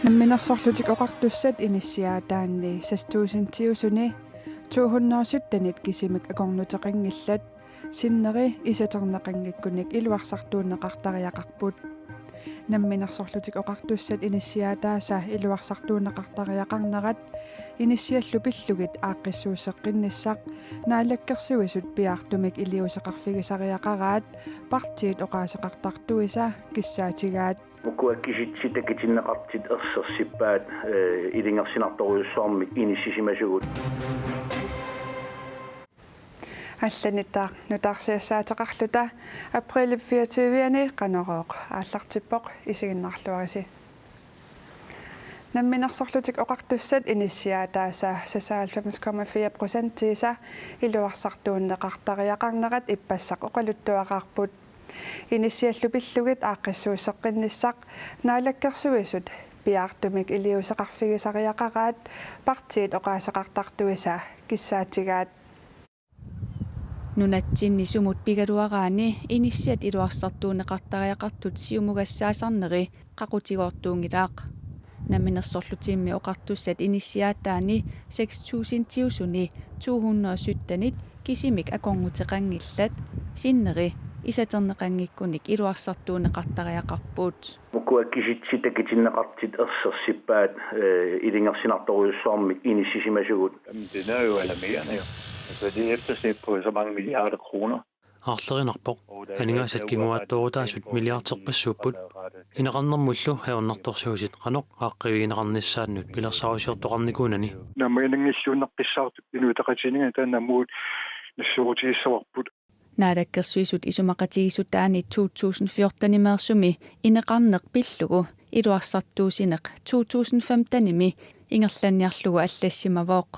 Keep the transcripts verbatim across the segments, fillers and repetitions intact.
Namminersorlutik Oqartussat inissiaataanni seks tusindiusuni to hundrede og syttenit kisimik akornuteqanngillat, sinneri isaterneqanngikkunik iluarsartuunneqartariaqarput. Namminersorlutik Oqartussat inissiaataasa iluarsartuunneqartariaqarnerat inissiallu pillugit aaqqissuusseqqinnissaq Naalakkersuisut piaartumik iliuuseqarfigisariaqaraat partiit oqaaseqartartuisa kissaatigaat. Ukua kisitsit takutinneqartut ersersippaat, eh, ilungersunartorujussuarmik inissisimasugut. Allanittaaq nutaarsiassaateqarluta aprilip fireogtyve-ani Qanorooq aallartippoq, isiginnaarluarisi. Namminersorlutik Oqartussat inissiaataasa seksoghalvfems komma fire procentiisa iluarsartuunneqartariaqarnerat ippassaq oqaluttuaraarput. Inissiallu pillugit aaqqissuusseqqinnissaq Naalakkersuisut piaartumik iliuuseqarfigisariaqaraat partiit oqaaseqartartuisa kissaatigaat. Nunatsinni sumut pigaluaraanni inissiat iluarsartuunneqartariaqartut siumugassaasarneri qaqutigoortuunngilaq. Namminersorlutimmi Oqartussat inissiaataanni seks tusindiusuni to hundrede og syttenit kisimik akornuteqanngillat, sinneri isaterneqanngikkunik iluarsartuunneqartariaqarput. Ukua kisitsit takutinneqartut ersersippaat, eh, ilungersunartorujussuarmik inissisimasugut. Jamen, det er jo alarmerende jo. Altså, det er efterslæb på så mange milliarder kroner. Aarlerinarpoq. Aningaasat kinguaattoorutaasut milliarderpassuupput. Ineqarnermullu ajornartorsiutit qanoq aaqqiivigineqarnissaannut pilersaarusiortoqarnikuunani. Naammaginanngilluinnaqqissaartut Inuit Ataqatigiinninngaanniit taanna aamma nassuerutigissavarput. Naalakkersuisut isumaqatigiissutaanni to tusind fjortenimeersumi ineqarneq pillugu iluarsartuussineq to tusind femtenimi ingerlanniarlugu allassimavoq.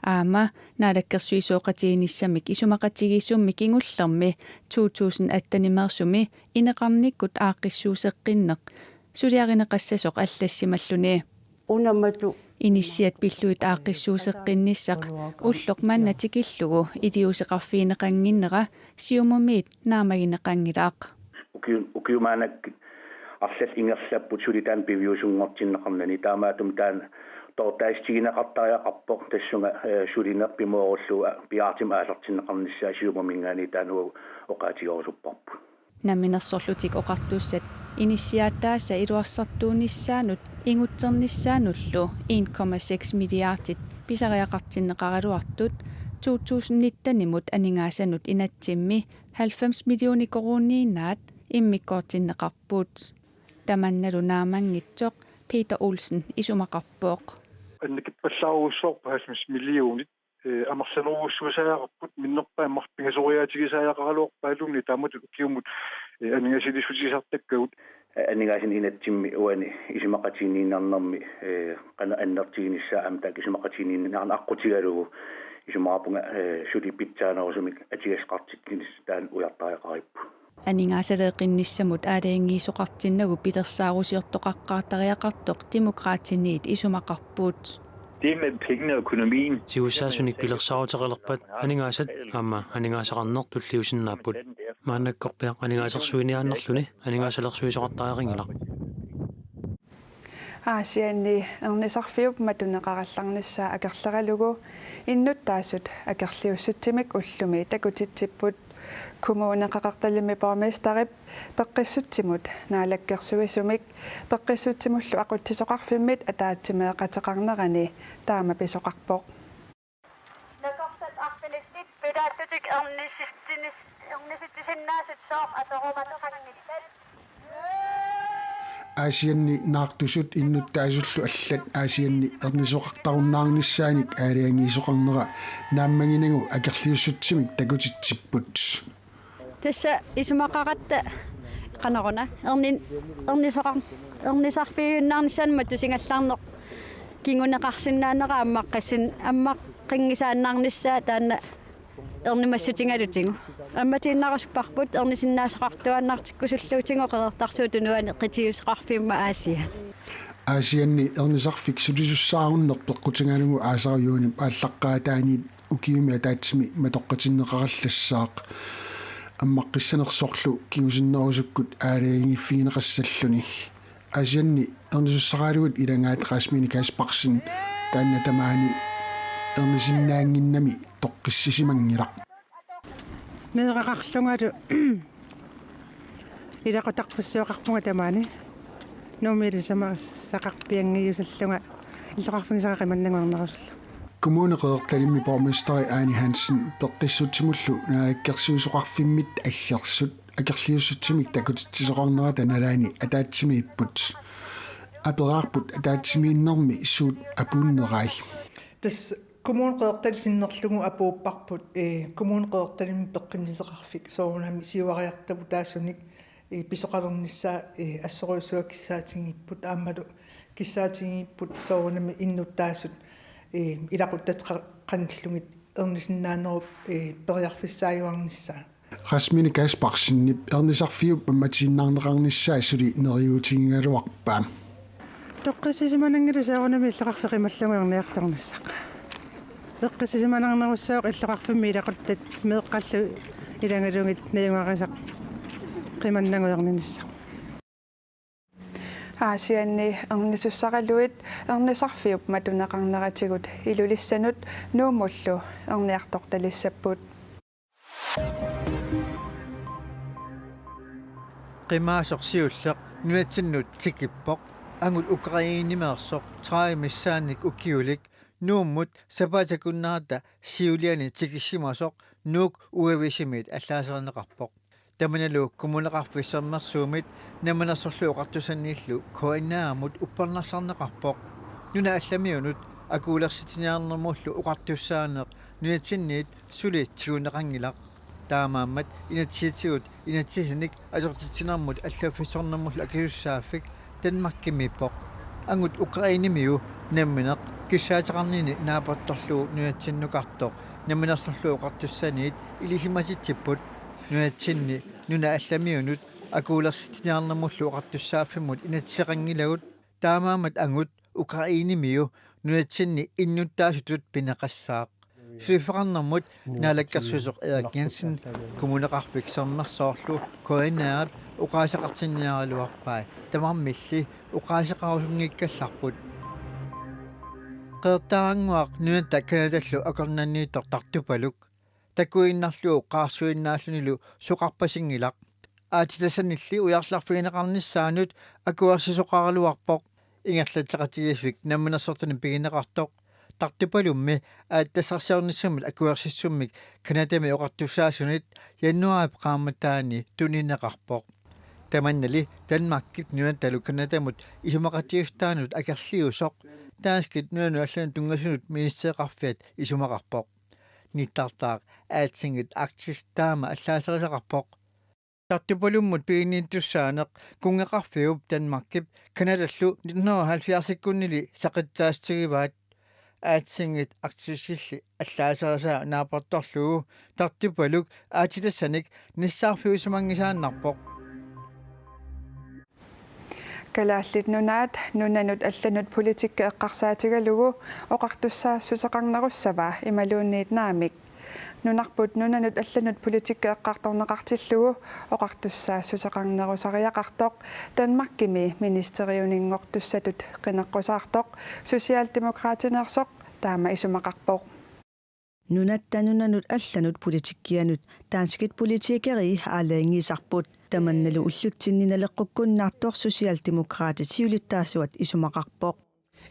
Aamma naalakkersuisooqatigiinnissamik isumaqatigiissummi kingullermi to tusind attenimeersumi ineqarnikkut aaqqissuusseqqinneq suliarineqassasoq allassimalluni. Una matu. Inissiat pillugit aaqqissuusseqqinnissaq ulloq manna tikillugu iliuuseqarfigineqannginnera Siumumiit naammagineqanngilaq. Ukiu-, ukiumaannakkut arlallit ingerlapput suli taanna piviusunngortinneqarnani, taamaattumik taanna toortaassutigineqartariaqarpoq tassunga, eh, sulineq pimoorullugu piaartumik aallartinneqarnissaa Siumuminngaanniit taanna uagut oqaatigorusupparput. Namminersorlutik Oqartussat inissiaataasa iluarsartuunissaanut ingutsernissaanullu en komma seks milliardit pisariaqartinneqaraluartut to tusind nittenimut aningaasanut inatsimmi halvfems millioner koruuniinnaat immikkoortinneqarput. Tamannalu naammanngitsoq Peter Olsen isumaqarpoq. Annikippallaarujussuarput halvfems millionit, eh, amerlanerujussuusariaqarput, minnerpaamik pingasoriaatigisariaqaraluarpaalunni taamatut ukiumut, eh, aningaasaliissutigisartakkagut. Aningaasanik inatsimmi uani isumaqatiginninniarnermi, eh, qanoq annertuginissaa aamma taakku isumaqatiginninniarneq aqqutigalugu isumaqarpunga, eh, suli pitsaanerusumik atugassaqartitsinissaq taanna ujartariaqaripput. Aningaasaleeqqinnissamut aalajangiisoqartinnagu pilersaarusiortoqaqqaartariaqartoq Demokraatiniit isumaqarput. Det med pengene og økonomien. Siusaasunik pilersaaruteqalerpat aningaasat aamma aningaasaqarneq tulliusinnaapput. Maannakkorpiaq aningaasersuiniaannarluni aningaasalersuisoqartariaqanngilaq. Aasianni ernisarfiup matuneqarallarnissaa akerleralugu innuttaasut akerliussutsimik ullumi takutitsipput. Kommune Qeqertalimmi borgmesterip peqqissutsimut naalakkersuisumik peqqissutsimullu aqutsisoqarfimmit ataatsimeeqateqarnerani taama pisoqarpoq. Nakorsat arfinillit pilaartutik ernisitsinis-, ernisitsisinnaasut sooq atorumateqanngillat? Aasianni naartusut innuttaasullu allat Aasianni ernisoqartarunnaarnissaanik aalajangiisoqarnera naammaginagu akerliussutsimik takutitsipput. Tassa isumaqaratta qanoruna ernin-, ernisoqar-, ernisarfiujunnaarnissaanut matusigallarneq kinguneqarsinnaanera ammaqqassin-, ammaqqinnisaannarnissaa taanna ernumassutigalutigu. Ammatiinnarusupparput ernisinnaasaqartuaannartikkusulluutigu Qeqertarsuup Tunuani qitiusoqarfimma Aasiaat. Aasianni ernisarfik sulisussaarunneq peqqutigalugu aasaru juunip aallaqqaataaniit ukiumi ataatsimi matoqqatinneqarallassaaq. ammaqqissanersorlu kingusinnerusukkut aalajangiiffigineqassalluni. Aasianni ernisussaraaluit ilagaat Rasmine Kaspersen taanna tamaani ernisinnaannginnami toqqissisimanngilaq. Meeraqarlungalu ilaqutarpassuaqarpunga tamaani. Nuummi ilisamassaqarpianngiusallunga illoqarfigisara qimannanguarnerusullugu. Kommune Qeqertalimmi borgmesteri Ane Hansen peqqissutsimullu naalakkersuisoqarfimmit aggersut akerliussutsimik takutitsisoqarnerata nalaani ataatsimiipput. Aperaarput ataatsimiinnermi suut apuunnerai. Tassa Kommune Qeqertali sinnerlugu apuupparput, ee, Kommune Qeqertalimmi peqqinnittoqarfik soorunami siuariartavut taassunik, ee, pisoqalernissaa, ee, assorujussuaq kissaatigiipput aammalu kissaatigiipput soorunami innuttaasut, ee, ilaquttatit qa-, qanillugit ernisinnaanerup, ee, periarfissaajuarnissaa. Rasmine Kaspersenip ernisarfiup ammatiinnarneqarnissaa suli neriuutigigaluarpaa. Toqqissisimananngilagut soorunami illoqarfik qimallugu erniartornissaq. Peqqissisimanarnerussaaq illoqarfimmi ilaquttat meeqqallu ilagalugit najugarisaq qimannanguarninissaq. Aasianni ernisussaraluit ernisarfiup matuneqarneratigut Ilulissanut Nuummullu erniartortalissapput. Qimaasoq siulleq nunatsinnut tikippoq, angut Ukrainemiorsoq tredive missaannik ukiulik Nuummut sapaatip akunnerata siuliani tikissimasoq Nuuk uavisimiit allaaserineqarpoq. Tamannalu Kommuneqarfik Sermersuumit Namminersorlutik Oqartussaniillu K N R-imut uppernarsarneqarpoq. Nunat allamiunut akuulersitsiniarnermullu oqartussaaneq nunatsinniit suli tiguneqanngilaq. Taamaammat inatsisitigut inatsisinik atortitsinermut allaffissornermullu akisussaaffik Danmarkimiippoq. Angut Ukrainemiu nammineq kissaateqarnini naapertorlugu nunatsinnukartoq Namminersorlutik Oqartussaniit ilisimatitsipput. Nunatsinni nunat allamiunut akuulersitsiniarnermullu oqartussaaffimmut inatsiseqanngilagut, taamaammat angut Ukrainemiu nunatsinni innuttaasutut pineqassaaq. Suliffeqarnermut naalakkersuisoq Erik Jensen Kommuneqarfik Sermersoorlu K N R-ip oqaaseqartinniaraluarpai, tamarmilli oqaaseqarusunngikkallarput. Qeqertarannguaq nunatta Canadallu akornanniittoq Tartupaluk takuinnarlugu qaarsuinnaallunilu soqarpasinngilaq. Aatsitassanilli ujarlerfigineqarnissaanut akuersisoqaraluarpoq. Ingerlatseqatigiiffik namminersortunut pigineqartoq Tartupalummi aatsitassarsiornissamut akuersissummik Canadami oqartussaasunit januaarip qaammataani tunineqarpoq. Tamannali Danmarkip nunattalu Canadamut isumaqatigiissutaanut akerliusoq danskit nunanut allanut tunngasunut ministereqarfiat isumaqarpoq. Nittartaaq Altinget Arktis taama allaaserisaqarpoq. Tartupalummut piginniittussaaneq kunngeqarfiup Danmarkip Canadallu nitten hundrede og halvfjerds-ikkunnili saqitsaatigivaat. Altinget Arktisilli allaaserisaa naapertorlugu Tartupaluk aatsitassanik nassaarfiusimanngisaannarpoq. Kalaallit Nunaat nunanut allanut politikki eqqarsaatigalugu oqartussaassuseqarnerussava imaluunniit naamik? Nunarput nunanut allanut politikki eqqartorneqartillugu oqartussaassuseqarnerusariaqartoq Danmarkimi ministeriuninngortussatut qineqqusaartoq Socialdemokratineersoq taama isumaqarpoq. Nunatta nunanut allanut politikkianut danskit politikerii aalajangiisarput. Tamannalu ullutsinni naleqqukkunnaartoq Socialdemokratit siulittaasuat isumaqarpoq.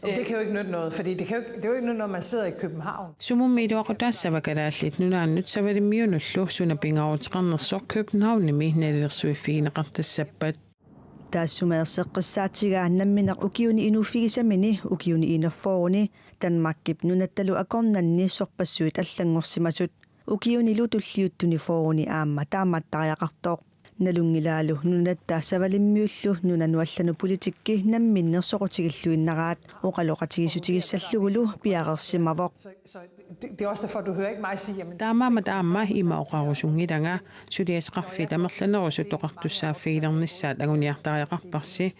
Det kan jo ikke nytte noget, fordi det, kan jo ikke, det er jo ikke nytte noget, man sidder i København. Sumummi iluaqutaassava Kalaallit Nunaannut Savalimmiunullu suna pingaaruteqarnersoq Københavnimi nalilersuiffigineqartassappat? Taassuma erseqqissaatigaa nammineq ukiuni inuuffigisamini ukiuni enogfyrreni Danmarkip nunattalu akornanni sorpassuit allanngorsimasut. Ukiunilu tulliuttuni fyrreni aamma taamaattariaqartoq. Nalunngilaalu nunatta Savalimmiullu nunanut allanut politikki namminneq soqutigilluinnaraat oqaloqatigiissutigissallugulu piareersimavoq. Så, så det, det er også derfor, du hører ikke mig sige, jamen... Taamaammat aamma ima oqarusunngilanga, suliassaqarfiit amerlanerusut oqartussaaffigilernissaat anguniartariaqarparsi.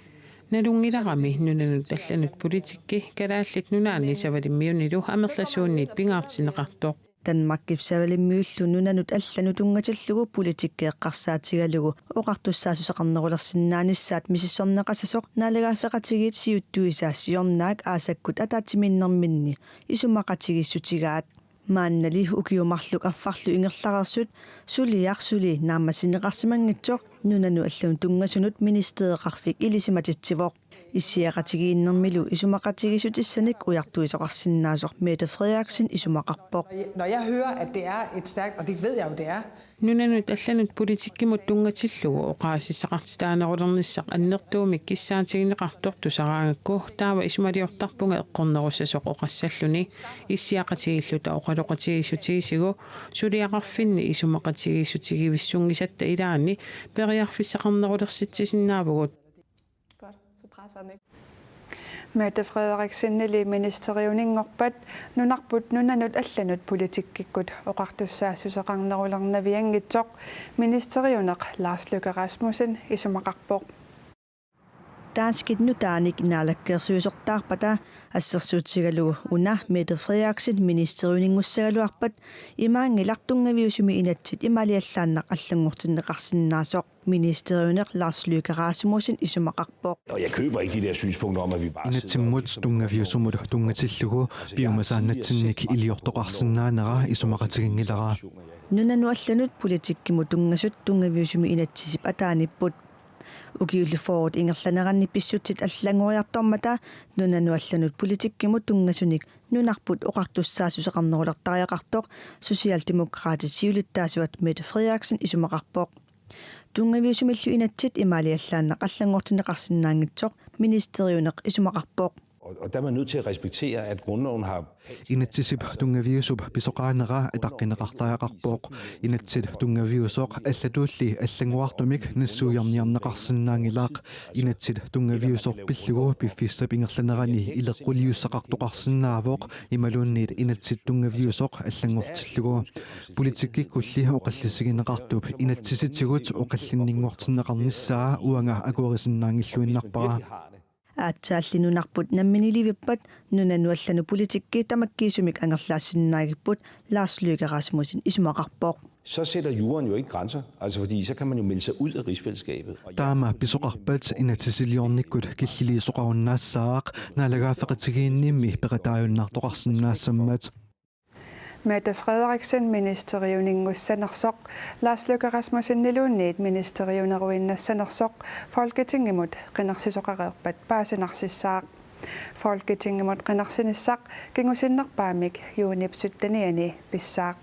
Nalunngilarami nunanut allanut politikki Kalaallit Nunaanni Savalimmiunilu amerlasuunniit pingaartinneqartoq. Danmarkip Savalimmiullu nunanut allanut tunngatillugu politikki eqqarsaatigalugu oqartussaassuseqarnerulersinnaanissaat misissorneqassasoq naalagaaffeqatigiit siuttuisa siornaak aasakkut ataatsimiinnerminni isumaqatigiissutigaat. Maannali ukiut marluk affarlu ingerlareersut suliaq suli naammassineqarsimanngitsoq nunanut allanut tunngasunut ministereqarfik ilisimatitsivoq. Issiaqatigiinnermilu isumaqatigiissutissanik ujartuisoqarsinnaasoq Mette Frederiksen isumaqarpoq. Når jeg hører, at det er et stærkt, og det ved jeg jo, det er. Nunanut allanut politikkimut tunngatillugu oqaasissaqartitaanerulernissaq annertuumik kissaatigineqartoq tusaraangakku, taava isumaliortarpunga eqqornerussasoq oqassalluni. Issiaqatigiilluta oqaloqatigiissutigisigu suliaqarfinni isumaqatigiissutigivissunngisatta ilaanni periarfissaqarnerulersitsisinnaavugut. Mette Frederiksenili ministeriuninngorpat nunarput nunanut allanut politikkikkut oqartussaassuseqarnerulernavianngitsoq ministeriuneq Lars Løkke Rasmussen isumaqarpoq. Danskit nutaanik naalakkersuisortaarpata assersuutigalugu una Mette Frederiksen ministeriuninngussagaluarpat imaanngilaq tunngaviusumik inatsit imaaliallaannaq allanngortinneqarsinnaasoq. Ministeriuneq Lars Løkke Rasmussen isumaqarpoq. Og jeg køber ikke de der synspunkter om, at vi bare sidder og Inatsimmut tunngaviusumut tunngatillugu piumasaannatsinnik iliortoqarsinnaanera isumaqatiginngilara. Nunanut allanut politikkimut tunngasut tunngaviusumik inatsisip ataaniipput. Ukiullu fyrret ingerlaneranni pissutsit allanngoriartormata nunanut allanut politikkimut tunngasunik nunarput oqartussaassuseqarnerulertariaqartoq Socialdemokraatit siulittaasuat Mette Frederiksen isumaqarpoq. Tunngaviusumillu inatsit imaaliallaannaq allanngortinneqarsinnaanngitsoq ministeriuneq isumaqarpoq. Og, og der er man nødt til at respektere, at grundloven har Inatsisip tunngaviusup pisoqaanera ataqqineqartariaqarpoq. Inatsit tunngaviusoq allatulli allanngorartumik nassuiarniarneqarsinnaanngilaq. Inatsit tunngaviusoq pillugu piffissap ingerlanerani ileqquliussaqartoqarsinnaavoq imaluunniit inatsit tunngaviusoq allanngortillugu. Politikkikkulli oqallisigineqartup inatsisitigut oqallinninngortinneqarnissaa uanga akuerisinnaanngilluinnarpara. Aatsaalli nunarput namminiliivippat nunanut allanut politikki tamakkiisumik angerlaassinnaagippoq Lars Løkke Rasmussen isumaqarpoq. Så sætter juraen jo ikke grænser, altså fordi så kan man jo melde sig ud af rigsfællesskabet. Og jeg Taama pisoqarpat inatsisiliornikkut killiliisoqarunnaassaaq naalagaaffeqatigiinnimmi peqataajunnaartoqarsinnaassammat. Mette Frederiksen ministeriuninngussanersoq Lars Løkke Rasmusseniluunniit ministeriuneruinnassanersoq Folketingimut qinersisoqareerpat paasinarsissaaq. Folketingimut qinersinissaq kingusinnerpaamik juunip syttenianni pissaaq.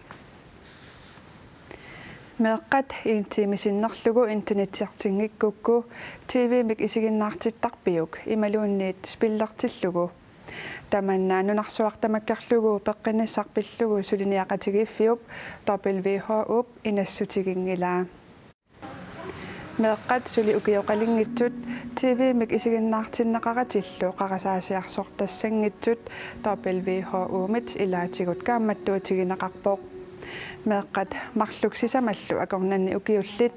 Meeqqat en time sinnerlugu internetsertinngikkukku T V-mik isiginnaartittarpiuk imaluunniit spillertillugu? Tamanna nunarsuaq tamakkerlugu peqqinnissaq pillugu suliniaqatigiiffiup W H O-p inassutiginngilaa. Meeqqat suli ukioqalinngitsut T V-mik isiginnaartinneqaratillu qarasaasiarsortassanngitsut W H O-mit ilaatigut kaammattuutigineqarpoq. Meeqqat marluk sisamallu akornanni ukiullit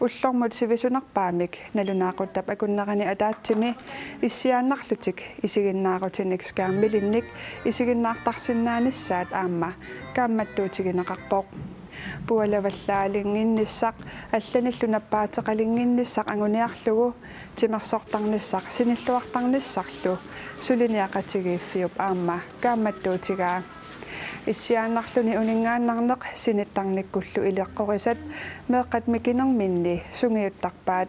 ullormut sivisunerpaamik nalunaaquttap akunnerani ataatsimi issiaannarlutik isiginnaarutinik skærmilinnik isiginnaartarsinnaanissaat aamma kaammattuutigineqarpoq. Pualavallaalinnginnissaq allanillu nappaateqalinnginnissaq anguniarlugu timersortarnissaq sinilluartarnissarlu suliniaqatigiiffiup aamma kaammattuutigaa. Issiaannarluni uninngaannarneq sinittarnikkullu ileqqorisat meeqqat mikinerminni sungiuttarpaat.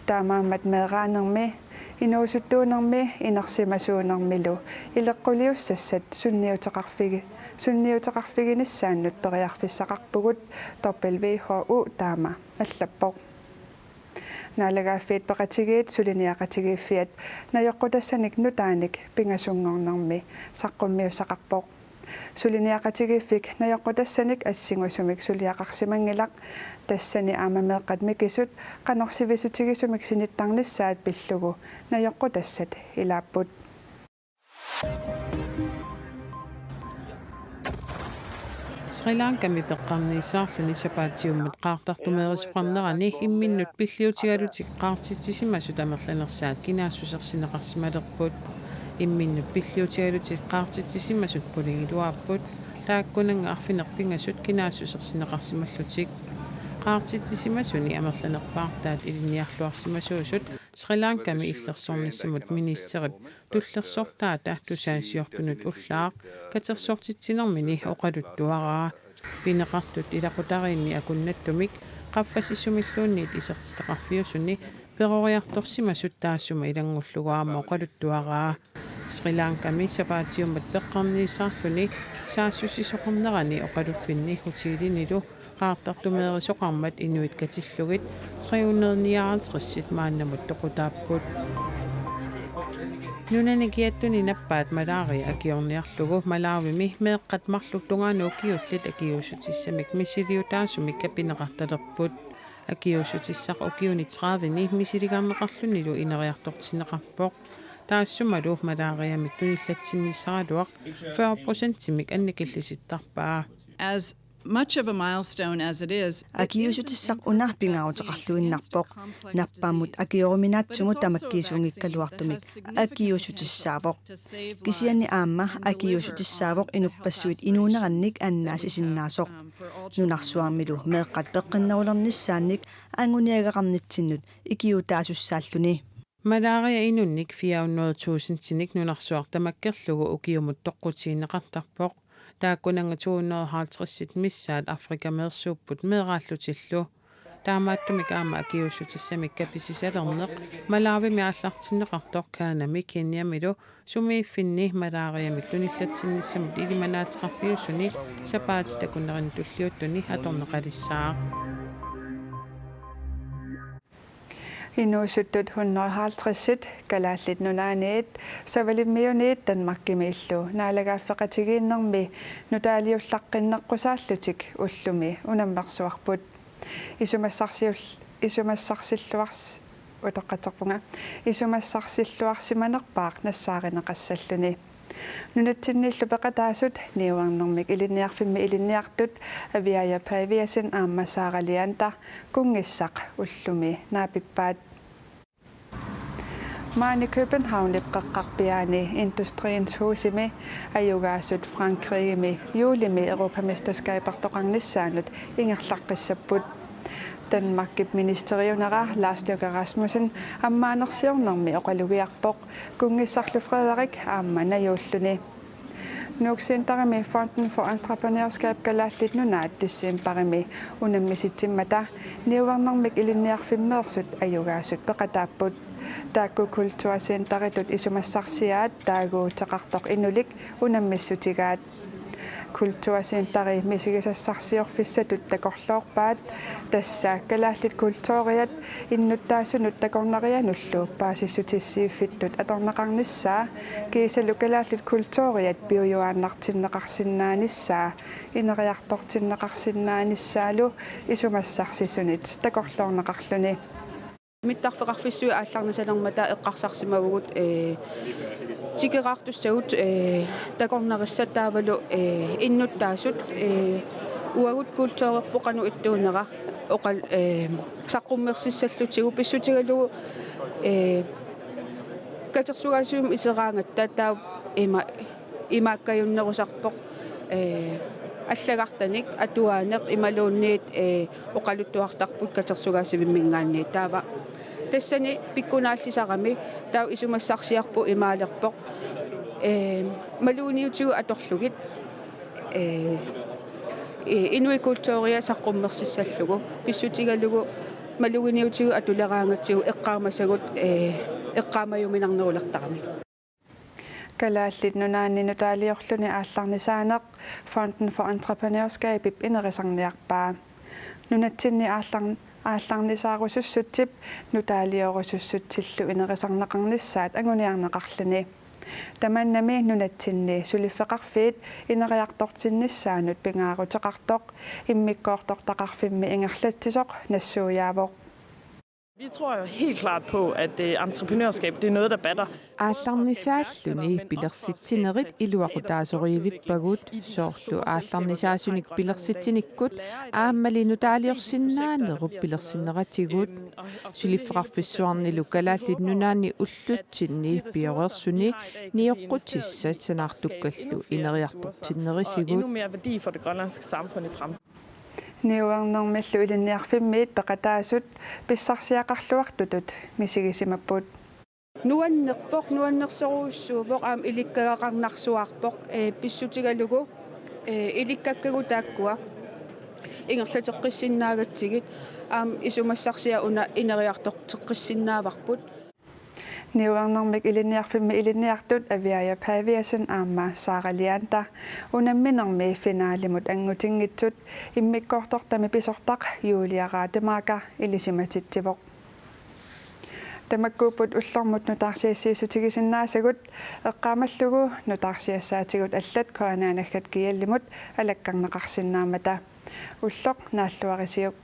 Taamaammat meeraanermi, inuusuttuunermi, inersimasuunermilu ileqquliussassat sunniuteqarfigi-, sunniuteqarfiginissaannut periarfissaqarpugut, W H O taama allappoq. Naalagaaffiit Peqatigiit suliniaqatigiiffiat najoqqutassanik nutaanik pingasunngornermi saqqummiussaqarpoq. Suliniaqatigiiffik najoqqutassanik assingusumik suliaqarsimanngilaq, tassani aamma meeqqat mikisut qanoq sivisutigisumik sinittarnissaat pillugu najoqqutassat ilaapput. Sri Lankami peqqarniissaarluni sapaatiummat qaartartumeerisoqarnerani imminnut pilliutigalutik qaartitsisimasut amerlanersaat kinaassusersineqarsimalerput. Imminnut pilliutigalutik qaartitsisimasut puligiluaapput. taakkunannga arfineq-pingasut kinaassusersineqarsimallutik. Qaartitsisimasuni amerlanerpaartaat ilinniarluarsimasuusut Sri Lankami illersornissamut ministerip tullersortaata tusagassiortunut ullaaq katersortitsinermini oqaluttuaraa. Pineqartut ilaqutariinni akunnattumik qaffasissumilluunniit isertitaqarfiusuni peroriartorsimasut taassuma ilanngullugu aamma oqaluttuaraa. Sri Lankami sapaatiummat peqqarniissaarluni saassussisoqarnerani oqaluffinni hotelinilu qaartartumeerisoqarmat inuit katillugit tre hundrede nioghalvtreds maannamut toqutaapput. Nunani kiattuni nappaat malaria akiorniarlugu Malawimi meeqqat marluk tungaanut ukiullit akiuussutissamik misiliutaasumik kapineqartalerput. Akiuussutissaq ukiuni tredive-ni misiligarneqarlunilu ineriartortinneqarpoq. Taassumalu malariamik tunillatsinnissaraluaq fyrre procentimik annikillisittarpaa. As much of a milestone as it is, Akiuussutissaq una pingaaruteqarluinnarpoq. Nappaammut akioruminaatsumut tamakkiisuunngikkaluartumik akiuussutissaavoq. Kisianni aamma akiuussutissaavoq inuppassuit inuunerannik annaasisinnaasoq. Nunarsuarmilu meeqqat peqqinnerulernissaannik anguniagaqarnitsinnut ikiuutaasussaalluni. Malaria inunnik fire hundrede tusindinik nunarsuaq tamakkerlugu ukiumut toqqutigineqartarpoq. Taakkunannga to hundrede og halvtreds missaat Afrikameersuupput meeraallutillu. Taamaattumik aamma akiuussutissamik kapisisalerneq Malawimi aallartinneqartoq Ghanami Kenyamilu sumiiffinni malariamik tunillatsinnissamut ilimanaateqarfiusuni sapaatip takunerini tulliuttuni atorneqalissaaq. Inuusuttut hundrede og halvtreds Kalaallit Nunaanniit Savalimmiuniit Danmarkimiillu naalagaaffeqatigiinnermi nutaaliullaqqinneqqusaallutik ullumi unammersuarput. Isumassarsiul-, isumassarsilluars-, utoqqatserpunga, isumassarsilluarsimanerpaaq nassaarineqassalluni. Nunatsinniillu peqataasut niuernermik ilinniarfimmi ilinniartut Aviaja Paviasen aamma Sara Leander kunngissaq ullumi naapippaat. Maani Københavnip qeqqarpiaani Industriens Husimi ajugaasut Frankrigimi juulimi europamesterskabertoqarnissaanut ingerlaqqissapput. Danmarkip ministeriunera Lars Løkke Rasmussen ammaanersiornermi oqalugiarpoq kunngissarlu Frederik aamma najuulluni. Nuuk Centerimi Fonden for Entreprenørskab Kalaallit Nunaat decembarimi unammisitsimmata niuernermik ilinniarfimmeersut ajugaasut peqataapput. Taakku kulturcenteritut isumassarsiaat taaguuteqartoq inulik unammissutigaat. Kulturcenteri misigisassarsiorfissatut takorloorpaat, tassa kalaallit kulturiat innuttaasunut takornarianullu paasissutissiiffittut atorneqarnissaa, kiisalu kalaallit kulturiat piujuaannartinneqarsinnaanissaa, ineriartortinneqarsinnaanissalu takorloorneqarluni. Mittarfeqarfissuit aallarnisalermata eqqarsarsimavugut, ee, tikeraartussagut, ee, takornarissat taavalu, ee, innuttaasut, ee, uagut kulturerpoq qanoq ittuunera oqal-, ee, saqqummersissallutigu pissutigalugu, ee, katersugaasivimmi iseraangatta taava ima imaakkajunnerusarpoq, ee, allagartanik atuaaneq imaluunniit, ee, oqaluttuartarput katersugaasivimminngaanniit. Taava tassani pikkunaallisarami taava isumassarsiarput imaalerpoq, ee, maluginiutigut atorlugit, ee, ee, inuit kulturia saqqummersissallugu pissutigalugu maluginiutigut atuleraangatsigu eqqaamasagut, ee, eqqaamajuminarnerulertarami. Kalaallit Nunaanni nutaaliorluni aallarnisaaneq Fonden for Entreprenørskabip inerisarniarpaa. Nunatsinni aallar-, aallarnisaarusussutsip nutaaliorusussutsillu inerisarneqarnissaat anguniarneqarluni. Tamannami nunatsinni suliffeqarfiit ineriartortinnissaannut pingaaruteqartoq immikkoortortaqarfimmi ingerlatsisoq nassuiaavoq. Vi tror jo helt klart på, at øh, entreprenørskab, det er noget, der batter. Aallarnisaalluni pilersitsinerit iluaqutaasorivippagut, soorlu aallarnisaasunik pilersitsinikkut aammali nutaaliorsinnaanerup pilersinneratigut. Suliffeqarfissuarnilu Kalaallit Nunaanni ullutsinni pioreersuni nioqqutissat sanaartukkallu ineriartortinnerisigut. Endnu mere værdi for det grønlandske samfund i fremtiden. Niuernermillu Ilinniarfimmiit peqataasut pissarsiaqarluartutut misigisimapput. Nuannerpoq, nuannersorujussuuvoq, aamma ilikkagaqarnarsuarpoq, ee, pissutigalugu, ee, ilikkakkagut taakkua ingerlateqqissinnaagatsigit, aamma isumassarsiaq una ineriartorteqqissinnaavarput. Niuernermik Ilinniarfimmi ilinniartut Aviaja Paviasen aamma Sara Leander unamminermi finalimut angutinngitsut immikkoortortami pisortaq Julia Rademacher ilisimatitsivoq. Tamakkuupput ullormut nutaarsiassiissutigisinnaasagut, eqqaamallugu nutaarsiassaatigut allat K N R naggat G L-imut alakkarneqarsinnaammata. Ulloq naalluarisiuk.